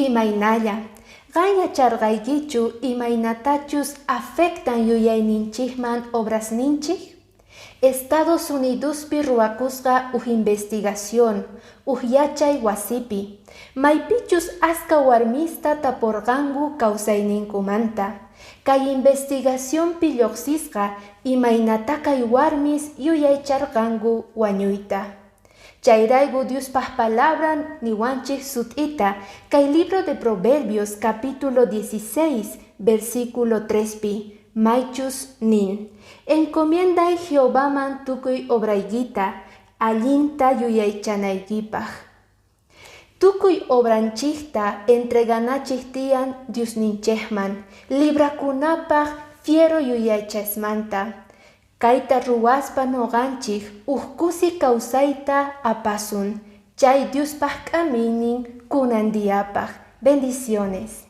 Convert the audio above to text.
Imaynalla, qan yacharqaykichu imaynatachus afectan yuyayninchikman obrasninchik? Estados Unidospi ruwakusqa uj investigación, uj yachay wasipi, maypichus aska warmista taporqanku kawsayninkumanta. Kay investigacionpi lluqsisqa imaynata kay warmis yuyaycharqanku wañuyta. Chayrayku Diospaj palabran niwanchik sut'ita kay libro de Proverbios capítulo 16 versículo 3pi, maychus nin: Encomienday Jehovaman tukuy obraykita, allinta yuyaychanaykipaj. Tukuy obranchikta entreganachik tiyan Diosninchikman, librakunapaj fiero yuyaychasmanta. Kayta ruwaspa nuqanchik uj kusi kawsayta apasun, chay Diospaj k'amiynin kunan diapaj. Bendiciones.